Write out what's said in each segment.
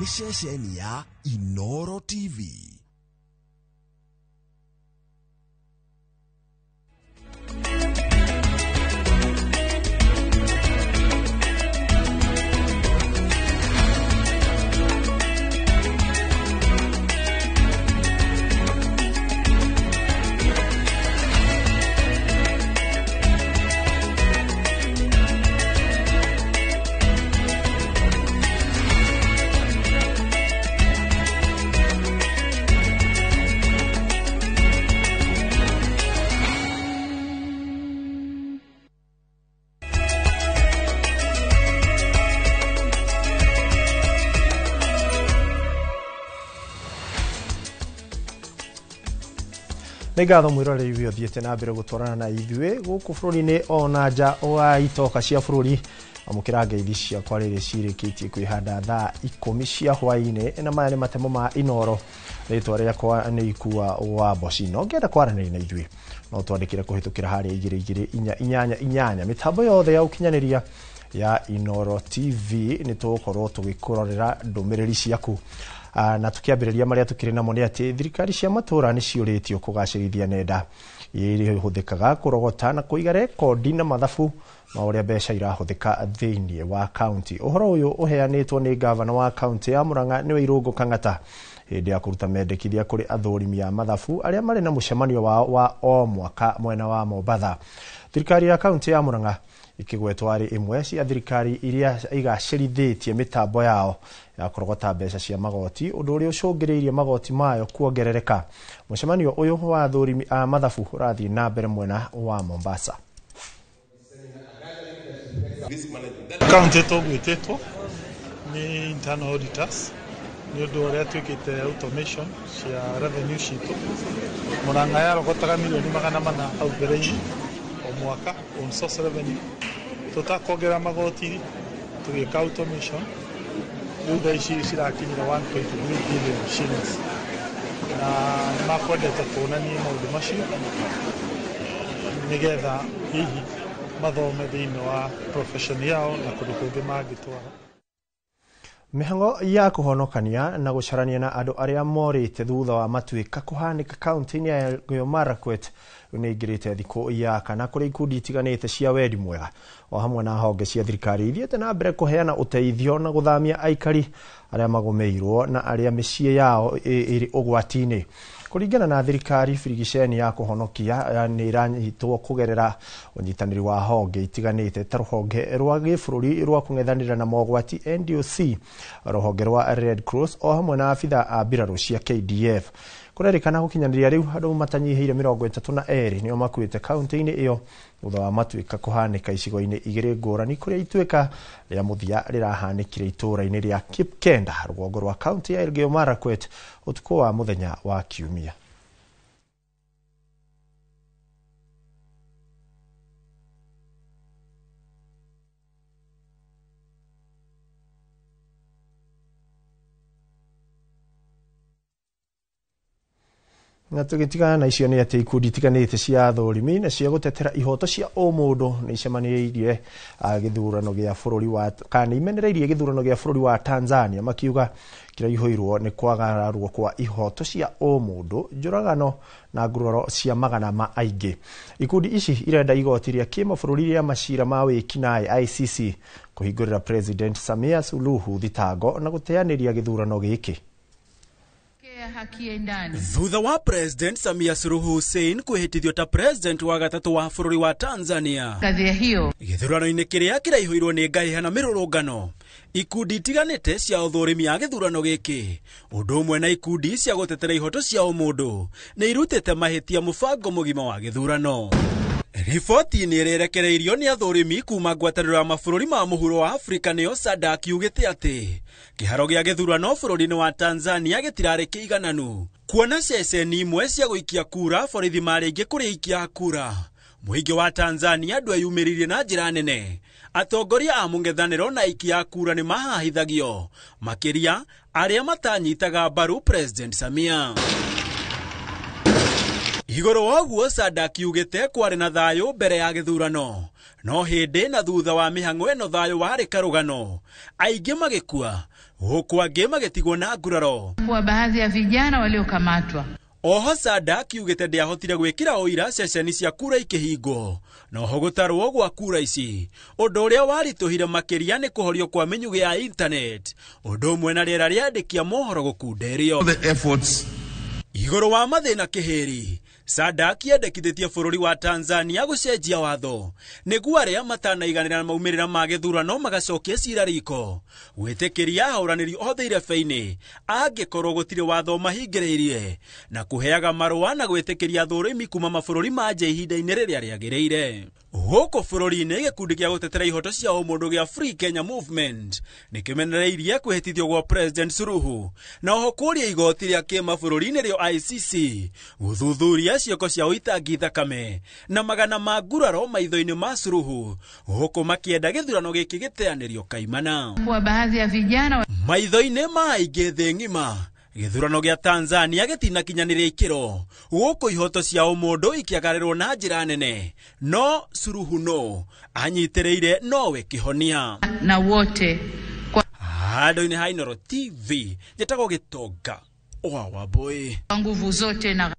Nĩ ceceni ya Inoro TV. Nĩ ngatho mwĩroreri ũyũ ũthiĩte na mbere gũtwarana na ithuĩ gũkũ bũrũri-inĩ ona nja wa itoka cia bũrũri. Amũkĩra ngeithi ciakwa rĩrĩ cirĩkĩtie kwĩhanda thaa 10 cia hwaĩ-inĩ, na maya nĩ matemo ma Inoro. Rĩtwa rĩakwa nĩ Ikua wa Mboci. No ngĩenda kwaranĩria na ithuĩ no twandĩkĩre kũhĩtũkĩra harĩa 22488. Mĩtambo yothe ya ũkinyanĩria ya Inoro TV nĩ tũgũkorwo tũgĩkũrorera ndũmĩrĩri ciaku. Na tukiambĩrĩria marĩa tukĩrĩ namo nĩ atĩ thirikari cia matũra nĩ ciũrĩtio kũgacĩrithia nenda iria ihũthĩkaga kũrogota na kũiga rekondi na mathabu ma ũrĩa mbeca irahũthĩka thĩinĩ wa kaunti. Ũhoro ũyũ ũheanĩtwo nĩ gavana wa kaunti ya Murang'a nĩwe Irũngũ Kang'ata hĩndĩ ya kũruta mendekithia kũrĩ athũrimi a mathabu arĩa marĩ na mũcemanio wao wa o mwaka mwena wa Mombatha. Thirikari ya kaunti ya Murang'a ikĩgwetwo arĩ ĩmwe cia thirikari iria igacĩrithĩtie mĩtambo yao ya kũrogota mbeca cia magoti, ũndũ ũrĩa ũcũngĩrĩirie magoti mayo kuongerereka. Mũcemanio ũyũ wa athũrimi a mathabu ũrathiĩ na mbere mwena wa Mombasa. Kaunti tũgwĩtĩtwo nĩ internal auditors nĩ ũndũ ũrĩa twĩkĩte automation cia revenue citũ. Murang'a yarogotaga mirioni 400 hau mbere-inĩ o mwaka on source revenue, tũtakuongerera magoti tũgĩka automation rĩu thaa ici cirakinyĩra 1.3 billion shillings, na nĩ makwendete tuonanie maũndũ macio nĩgetha hihi mathome thĩinĩ wa profession yao na kũndũ kũngĩ mangĩtwara. Mĩhang'o ya kũhonokania na gũcarania na andũ arĩa morĩte thutha wa matuĩka kũhanĩka kaunti-inĩ ya Elgeyo Marakwet nĩ ingĩrĩte thikũ ya kana kũrĩ ikundi itiganĩte cia wendi mwega o hamwe na honge cia thirikari ithiĩte na mbere kũheana ũteithio na gũthamia aikari arĩa magũmĩirwo na arĩa mĩciĩ yao ĩrĩ ũgwati-inĩ. Kũringana na thirikari, birigiceni ya kũhonokia nĩ ĩranyitwo kũgerera ũnyitanĩri wa honge itiganĩte ta rũhonge rwa gĩbũrũri rwa kũng'ethanĩra na mogwati NDOC, rũhonge rwa Red Cross o hamwe na abitha a mbirarũ cia KDF. Kũrerĩkana gũkinyanĩria rĩu andũ matanyihĩire 32 nĩo makuĩte kaunti-inĩ ĩyo thutha wa matuĩka kũhanĩka icigo-inĩ igĩrĩ ngũrani kũrĩa ituĩka rĩa mũthia rĩrahanĩkire itũũra-inĩ rĩa Kipkenda rũgongo rwa kaunti ya Elgeyo Marakwet ũtukũ wa mũthenya wa Kiumia. Na tũgĩtigana na icio nĩ atĩ ikundi itiganĩte cia athũrimi na cia gũtetera ihoto cia ũmũndũ nĩ icemanĩirie gĩthurano gĩa bũrũri wa kana imenereirie gĩthurano gĩa bũrũri wa Tanzania makiuga kĩraihũirwo nĩ kwagararwo kwa ihoto cia ũmũndũ, njũragano na nguraro cia magana ma aingĩ. Ikundi ici irenda igoti rĩa kĩmabũrũri rĩa macira ma wĩkinaĩ ICC kũhingũrĩra President Samia Suluhu thitango na gũteanĩria gĩthurano gĩkĩ. Thutha wa President Samia Suluhu Hussein kwĩhĩtithio ta president wa gatatũ wa bũrũri wa Tanzania gĩthurano-inĩ kĩrĩa kĩraihũirwo nĩ ngahĩha na mĩrũrũngano, ikundi itiganĩte cia ũthũrimi a gĩthurano gĩkĩ ũndũ ũmwe na ikundi cia gũtetera ihoto cia ũmũndũ nĩ irutĩte mahĩtia mũbango mũgima wa gĩthurano. Riboti nĩ ĩrerekereirio nĩ athũrimi kuma ngwatanĩro ya mabũrũri ma mũhuro wa Afrika nĩyo SADC yugĩte atĩ kĩharo gĩa gĩthurano bũrũri-inĩ wa Tanzania gĩtirarĩ kĩigananu kuona ceceni imwe cia gũikia kura borithi marĩ aingĩ kũrĩ aikia a kura. Mũingĩ wa Tanzania ndweyumĩririe na njĩra nene. Atongoria a mũng'ethanĩro na aikia a kura nĩ mahahithagio makĩria arĩa matanyitaga mbaru President Samia. Igũrũ wa ũguo Sadak yugĩte kwarĩ na thayũ mbere ya gĩthurano, no hĩndĩ na thutha wa mĩhang'o ĩno thayũ warĩ karũgano, aingĩ magĩkua huku angĩ magĩtigwo na nguraro. Kwa baadhi ya vijana waliokamatwa. Oho Sadak yugĩte ndĩahotire gwĩkĩra ũira ceceni cia kura ikĩhingwo, noho gũtarwo gwa kura ici. Ũndũ ũrĩa waritũhire makĩria nĩ kũhorio kwa mĩnyugĩ ya internet, ũndũ ũmwe na rĩera rĩandĩkia mohoro gũkunderio. The efforts Igũrũ wa mathĩna kĩhĩri, Sadak yendekithĩtie bũrũri wa Tanzania gũcenjia watho nĩguo arĩa matanaiganĩra na maumĩrĩra ma gĩthurano magacokia cira riko, gwĩtĩkĩria ahũranĩri othe irebe-inĩ angĩkorwo gũtirĩ watho mahingĩrĩirie, na kũheaga marũa na gwĩtĩkĩria thũrĩmi kuma mabũrũri ma nja ihinda-inĩ rĩrĩa rĩagĩrĩire. Gũkũ bũrũri-inĩ gĩkundi gĩa gũtetera ihoto cia ũmũndũ gĩa Free Kenya Movement nĩkĩmenereirie kwĩhĩtithio gwa President Suluhu, na oho kũũria igoti rĩa kĩmabũrũri nĩrĩo ICC gũthuthuria ciĩko cia ũitangi thakame na magana ma nguraro maitho-inĩ ma Suluhu, gũkũ makĩenda gĩthurano gĩkĩ gĩteanĩrio kaimana. Kwa baadhi ya vijana Maitho-inĩ ma aingĩ thĩ ng'ima, gĩthurano gĩa Tanzania gĩtinakinyanĩria ikĩro, gũkũ ihoto cia ũmũndũ ikĩagarĩrwo na njĩra nene, no Suluhu no anyitĩrĩire nowe kĩhonia. Na wote kwa Handũ-inĩ ha Inooro TV njĩtagwo Gĩtonga wa Wambui. Nguvu zote na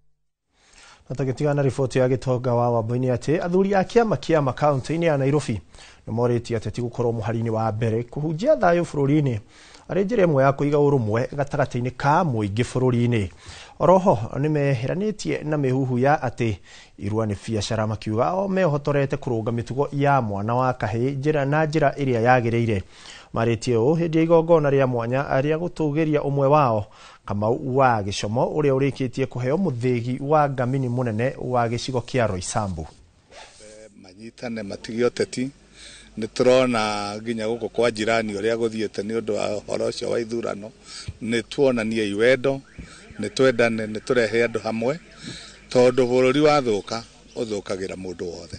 Na tũgĩtigana na riboti ya Gĩtonga wa Wambui nĩ atĩ athuri a kĩama kĩa kaunti-inĩ ya Nairobi nĩ morĩtie ateti gũkorwo mũhari-inĩ wa mbere kũhunjia thayũ bũrũri-inĩ arĩ njĩra ĩmwe ya kũiga ũrũmwe gatagatĩ-inĩ ka mũingĩ bũrũri-inĩ. Oroho nĩ meheranĩtie na mĩhuhu ya atĩ irua nĩ biacara, makiuga o mehotorete kũrũnga mĩtugo ya mwana wa kahĩĩ njĩra na njĩra ĩrĩa yagĩrĩire. Marĩtie ũũ hĩndĩ ya igongona rĩa mwanya rĩa gũtũgĩria ũmwe wao Kamau wa Gĩcomo ũrĩa ũrĩkĩtie kũheo mũthĩgi wa ngamini mũnene wa gĩcigo kĩa Roysambu. Manyitane matige ũteti, nĩ tũrona nginya gũkũ kwa jirani ũrĩa gũthiĩte nĩ ũndũ wa ũhoro ũcio wa ithurano. Nĩ tuonanie wendo, nĩ twendane, nĩ tũrehe andũ hamwe, tondũ bũrũri wathũka ũthũkagĩra mũndũ wothe.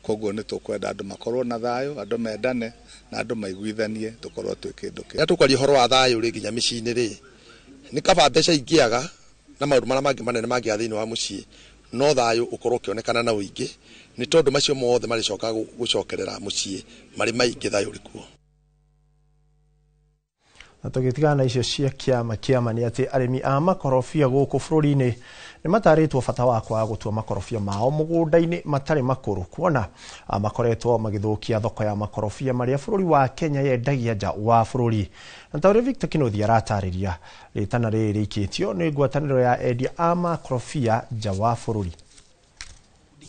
Koguo nĩ tũkwenda andũ makorwo na thayũ, andũ mendane na andũ maiguithanie, tũkorwo twĩ kĩndũ kĩmwe. Rĩrĩa tũkwaria ũhoro wa thayũ rĩ nginya mĩciĩ-inĩ rĩ, nĩ kaba mbeca ingĩaga na maũndũ marĩa mangĩ manene mangĩaga thĩinĩ wa mũciĩ, no thayũ ũkorwo ũkĩonekana na ũingĩ, nĩ tondũ macio mothe marĩcoka gũcokerera mũciĩ marĩ maingĩ thayũ ũrĩ kuo. Na tũgĩtigana na icio cia kĩama kĩama nĩ atĩ arĩmi a makorobia gũkũ bũrũri-inĩ nĩ matarĩtwo bata wa kwaga gũtua makorobia mao mũgũnda-inĩ matarĩ makũrũ, kuona makoretwo magĩthũkia thoko ya makorobia marĩa bũrũri wa Kenya yendagia nja wa bũrũri. Na ta ũrĩa Victor Kĩnuthia aratarĩria, rĩtana rĩrĩ rĩikĩtio nĩ ngwatanĩro ya endia a makorobia nja wa bũrũri.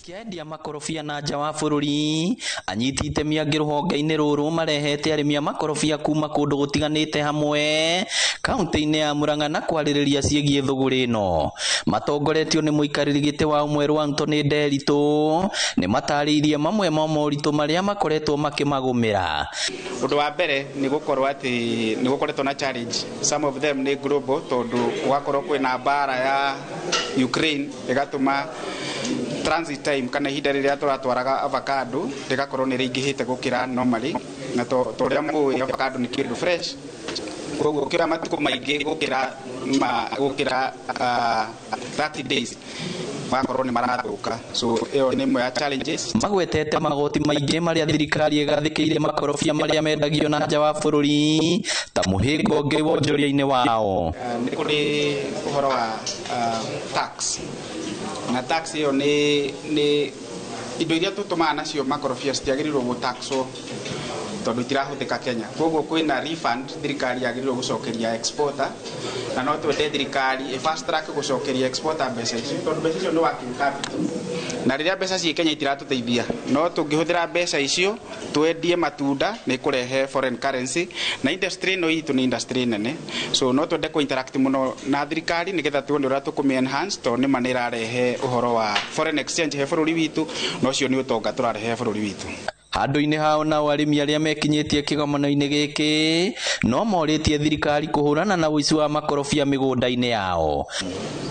Kĩendia makorobia na nja wa bũrũri, anyiti itemi angĩ rũhonge-inĩ rũrũ marehete arĩmi a makorobia kuma kũndũ gũtiganĩte hamwe kaunti-inĩ ya Murang'a na kwarĩrĩria ciĩgiĩ thũgũrĩ ĩno. Matongoretio nĩ mũikarĩri gĩtĩ wa ũmwerũ Anthony Nderitu, nĩ matarĩirie mamwe ma moritũ marĩa makoretwo makĩmagũmĩra. Ũndũ wa mbere nĩ gũkorwo atĩ nĩ gũkoretwo na challenge, some of them nĩ global, tondũ gũgakorwo kwĩna mbara ya Ukraine ĩgatũma transit time kana ihinda rĩrĩa tũratwaraga avocado rĩgakorwo nĩ rĩingĩhĩte gũkĩra normally, na to ũrĩa mũĩ avocado nĩ kĩndũ fresh, koguo ũkĩoya matukũ maingĩ gũkĩra 30 days magakorwo nĩ marathũka. So ĩyo nĩ ĩmwe ya challenges. Magwetete magoti maingĩ marĩa thirikari ĩgathĩkĩire makorobia marĩa mendagio na nja wa bũrũri ta mũhĩnga ũngĩ wonjoria-inĩ wao. Nĩ kũrĩ ũhoro wa tax, na tax ĩyo nĩ indo iria tũtũmaga nacio makorobia citiagĩrĩirwo gũtaxwo tondũ itirahũthĩka Kenya. Koguo kwĩna refund thirikari yagĩrĩirwo gũcokeria exporter, na no twende thirikari ĩ fast track gũcokeria exporter mbeca icio, tondũ mbeca icio nĩ working capital, na rĩrĩa mbeca ciĩ Kenya itiratũteithia, no tũngĩhũthĩra mbeca icio twendie matunda nĩ kũrehe foreign currency, na industry ĩno itũ nĩ industry nene, so no twende kũ interact mũno na thirikari nĩgetha tuone ũrĩa tũkũmĩ enhance, tondũ nĩma nĩ ĩrarehe ũhoro wa foreign exchange he bũrũri witũ, na ũcio nĩ ũtonga tũrarehe bũrũri witũ. Handũ-inĩ hao nao arĩmi arĩa mekinyĩtie kĩgomano-inĩ gĩkĩ no morĩtie thirikari kũhũrana na ũici wa makorobia mĩgũnda-inĩ yao.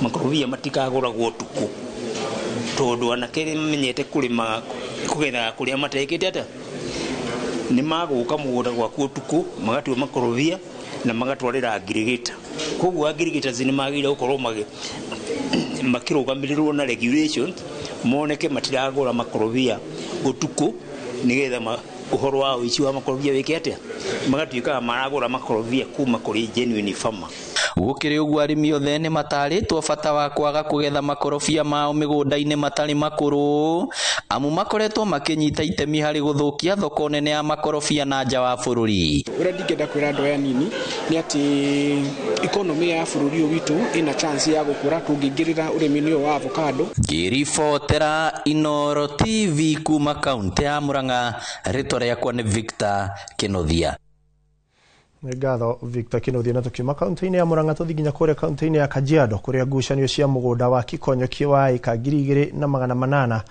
Makorobia matikagũragwo ũtukũ tondũ anake nĩmamenyete kũrĩma kũgetha kũrĩa matekĩte atĩa, nĩ magũka mũgũnda gwaku ũtukũ magatua makorobia na magatwarĩra ngirigita. Koguo angirigita nĩ magĩrĩire gũkorwo Makĩrũgamĩrĩrwo na regulations moneke matiragũra makorobia ũtukũ nĩgetha ũhoro wa ũici wa makorobia wĩke atĩa, magatuĩkaga maragũra makorobia kuma kũrĩ genuine farmer. Gũkĩrĩ ũguo, arĩmi othe nĩ matarĩtwo bata wa kwaga kũgetha makorobia mao mĩgũnda-inĩ matarĩ makũrũ, amu makoretwo makĩnyita itemi harĩ gũthũkia thoko nene ya makorobia na nja wa bũrũri. Ũrĩa ndingĩenda kwĩra andũ aya nini nĩ atĩ economy ya bũrũri ũyũ witũ ĩna chance ya gũkũra tũngĩingĩrĩra ũrĩmi-inĩ ũyũ wa avocado. Ngĩribotera Inooro TV kuma kaunti ya Murang'a, rĩtwa rĩakwa nĩ Victor Kĩnuthia. Nĩ ngatho, Victor Kinuthia. Na tukiuma kaunti-inĩ ya Murang'a, tũthiĩ nginya kũrĩa kaunti-inĩ ya Kajiado, kũrĩa ngucanio cia mũgũnda wa Kikonyoki wa ĩka 2800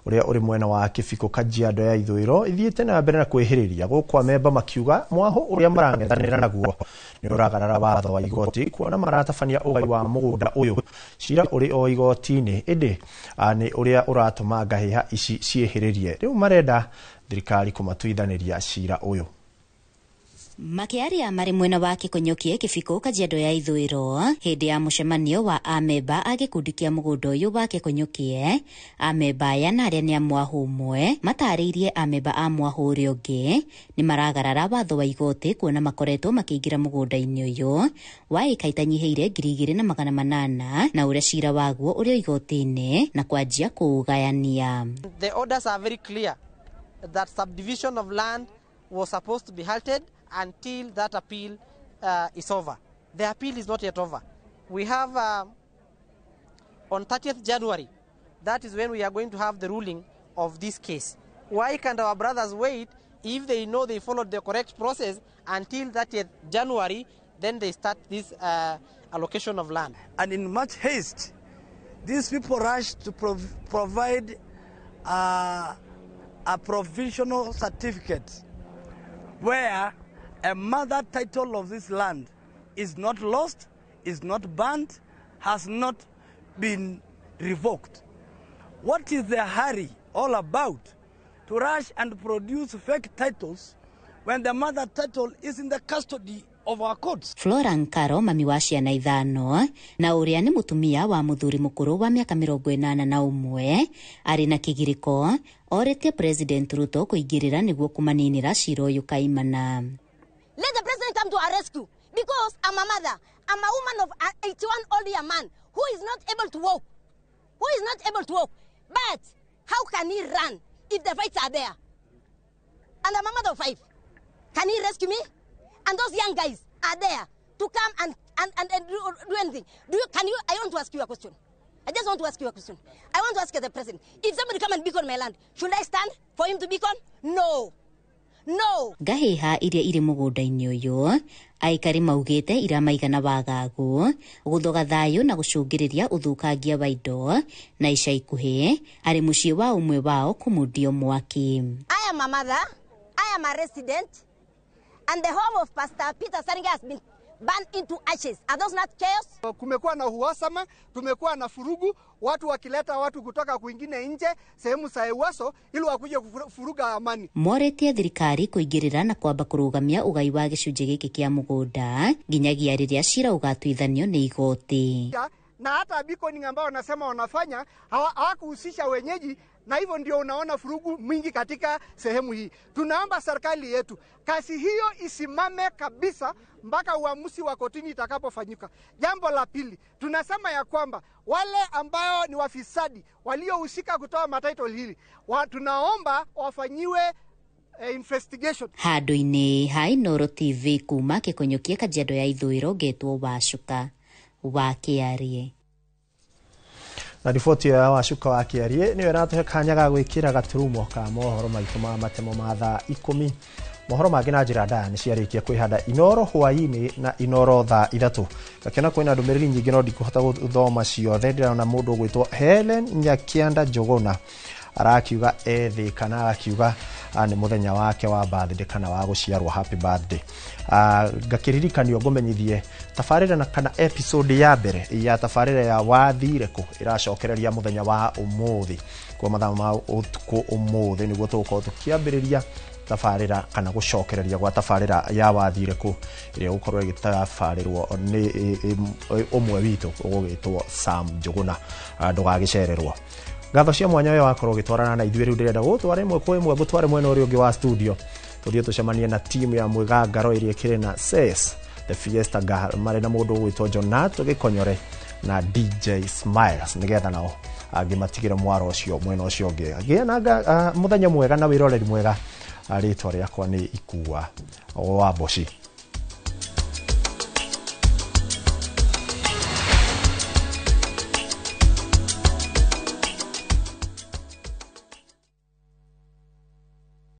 ũrĩa ũrĩ mwena wa Kĩbiko, Kajiado ya Ithũĩro, ithiĩte na mbere na kwĩhĩrĩria gũkũ amemba makiuga mwaho ũrĩa marang'ethanĩra naguo nĩ ũragarara watho wa igoti, kuona maratabania ũgai wa mũgũnda ũyũ cira ũrĩ o igoti-inĩ, ĩndĩ nĩ ũrĩa ũratũma ngahĩha ici ciĩhĩrĩrie. Rĩu marenda thirikari kũmatuithanĩria cira ũyũ. Makĩaria marĩ mwena wa Kĩkonyokie, Kĩbiko, Kajiado ya Ithũĩro, hĩndĩ ya mũcemanio wa amemba a gĩkundi kĩa mũgũnda ũyũ wa Kĩkonyokie, amemba aya na arĩa nĩ a mwahũ ũmwe matarĩirie amemba a mwahũ ũrĩa ũngĩ nĩ maragarara watho wa igoti, kuona makoretwo makĩingĩra mũgũnda-inĩ ũyũ wa ĩka itanyihĩire 2800 na ũrĩa cira waguo ũrĩ igoti-inĩ na kwanjia kũũgayania. The orders are very clear that subdivision of land was supposed to be halted until that appeal is over. The appeal is not yet over. We have on 30th January, that is when we are going to have the ruling of this case. Why can't our brothers wait if they know they followed the correct process until 30th January, then they start this allocation of land? And in much haste, these people rushed to provide a provisional certificate where a mother title of this land is not lost, is not burnt, has not been revoked. What is the hurry all about to rush and produce fake titles when the mother title is in the custody of our courts? Flora Nkaro, mami wa ciana 5 na ũrĩa nĩ mũtumia wa mũthuri mũkũrũ wa mĩaka 81, arĩ na kĩgirĩko, orĩtie President Ruto kũingĩrĩra nĩguo kũmaninĩra cira ũyũ kaimana. Let the president come to our rescue, because I'm a mother. I'm a woman of 81 old year man who is not able to walk. Who is not able to walk. But how can he run if the fights are there? And I'm a mother of 5. Can he rescue me? And those young guys are there to come and do anything. I want to ask you a question. I just want to ask you a question. I want to ask the president, if somebody come and beacon my land, should I stand for him to beacon? No. No. Ngahĩha iria irĩ mũgũnda-inĩ ũyũ, aikari maugĩte iramaigana wagagu, gũthoga thayũ na gũcũngĩrĩria ũthũkangia wa indo, na ica ikuhĩ arĩ mũciĩ wa ũmwe wao kũmundio mwaki. I am a mother, I am a resident, and the home of Pastor Peter Saringa has been burned into ashes. Are those not chaos? Kumekuwa na uhasama, tumekuwa na furugu, watu wakileta watu kutoka kwingine nje sehemu za Ewaso ili wakuje kufuruga amani. Moretie thirikari kuingirira na kwamba kurugamia ugai wa gĩcunjĩ gĩkĩ kĩa mũgũnda nginyagia rĩrĩa cira ũgatuithanio nĩ igoti. Na hata beaconing ambao wanasema wanafanya hawakuhusisha wenyeji, na hivyo ndio unaona furugu mwingi katika sehemu hii. Tunaomba serikali yetu kasi hiyo isimame kabisa mpaka uamuzi wa kotini itakapofanyika. Jambo la pili, tunasema ya kwamba wale ambao ni wafisadi waliohusika kutoa matitle hili, tunaomba wafanyiwe investigation. Handũ-inĩ ha Inooro TV kuma Gĩkũnyũkia, Kajiado ya Ithũĩro, ngetwo Wacuka wa Kĩarie. Na riboti ya Wacuka wa Kĩarie nĩyo ĩratũhe kanya ga gwĩkĩra gaturumo ka mohoro maitũ ma matemo ma thaa 10. Mohoro mangĩ na njĩra ndaya nĩ ciarĩkia kwĩhanda Inooro hwaĩ-inĩ na Inooro thaa 3. Ngakĩona kwĩna ndũmĩrĩri nyingĩ no ndikũhota gũthoma ciothe. Ndĩrona mũndũ ũgwĩtwo Helen Nyakianda Njũgũna arakiuga ethĩ, kana arakiuga nĩ mũthenya wake wa birthday kana wa gũciarwo, happy birthday. Ngakĩririkanio ngũmenyithie tabarĩra na kana episode ya mbere ya tabarĩra ya wathire kũ ĩracokereria mũthenya wa ũmũthĩ kwa mathaa ma ũtukũ ũmũthĩ, nĩguo tũgũkorwo tũkĩambĩrĩria Tabarĩra kana gũcokereria gwa tabarĩra ya wathirĩkũ ĩrĩa ĩgũkorwo ĩgĩtabarĩrwo nĩ ũmwe witũ ũgũgĩtwo Sam Njũgũna. Ndũgagĩcererwo. Ngatho cia mwanya we wakorwo ũgĩtwarana na ithuĩ. Rĩu ndĩrenda gũtwara ĩmwe kwa ĩmwe, ngũtware mwena ũrĩa ũngĩ wa studio, tũthiĩ tũcemanie na timu ya Mwĩgangaro ĩrĩa ĩkĩrĩ na Ses the Fiesta Girl, marĩ na mũndũ ũgwĩtwo Jonat Gĩkonyore na DJ Smiles, nĩgetha nao angĩ matigĩre mwaro ũcio mwena ũcio ũngĩ. Gĩa na mũthenya mwega na wĩroreri mwega. Rĩtwa rĩakwa nĩ Ikua wa Mboci.